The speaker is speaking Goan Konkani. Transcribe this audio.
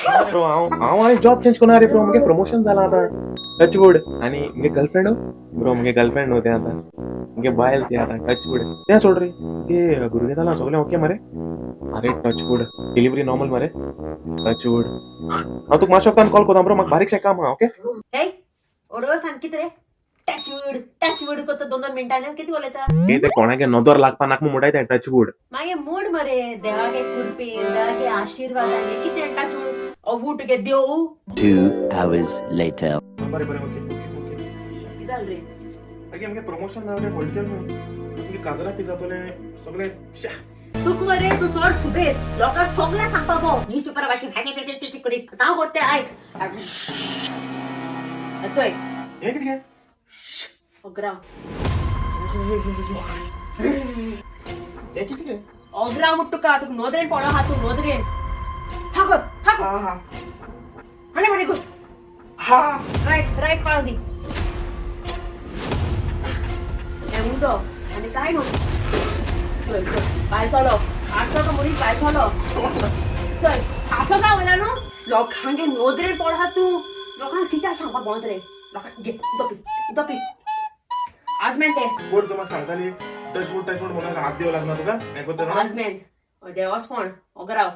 ब्रो, हांव हांव आनी जॉब चेंज करना रे ब्रो. मुगे प्रमोशन जाला आतां, टचवूड. आनी मुगे गर्लफ्रेंड ब्रो, मुगे गर्लफ्रेंड न्हू तें, आतां मुगे बायल ती आतां, टचवूड. तें सोड रे, मुगे भुरगें जालां, सगळें ओके मरे. अरे टचवूड, डिलिव्हरी नॉर्मल मरे, टचवूड. हांव तुका मातशें वखदान कॉल करता ब्रो, म्हाका बारीकशें काम आहा, ओके. हे ओडो सांग कितें रे, टचवूड टचवूड करता दोन दोन मिनटांनी, कितें उलयता? हे ते कोणागे नदर लागपा नाका म्हणटाय तें, टचवूड. मागीर मूड मरे, देवागे कृपेन, देवागे आशिर्वादाने. कितें टचवूड, अवू तुगे देव. 2 hours later. बरें बरें, ओके ओके ओके. कितें जालें रे? मागीर आमगे प्रमोशन जालें, व्हडकें न्हू, आमगे काजरा बी जातोलें सगळें, श्या. तुक मरे, तूं चड सुबेस, लोकांक सगळें सांगपा गो न्यूज पेपरा भाशेन करीत. आतां हांव कोत्ता तें आयक. चोय. हें कितें? ओग्राव. हें कितें? ओग्राव म्हूट तुका, तुका नदरेन पळो आहा तूं नदरेन. हा कर, हा कर. हा हा. आनी मरे कर. हा. रायट रायट पाव दी हें उदक आनी कांय न्हू. चल चल, भायर सरो. आसो तो मनीस भायर सरो. चल, आसो काय वयला न्हू, लोकांगे नदरेन पडो आहा तूं. लोकांक कित्याक सांगपाक भोंवता रे लोकांक? घे, उदक पी, उदक पी. आजमेन तें. कोण तूं म्हाका सांगताली टचवूड टचवूड म्हणून, हात देव लागना तुका, हें करता. आजमेन देवस्पण ओगराव.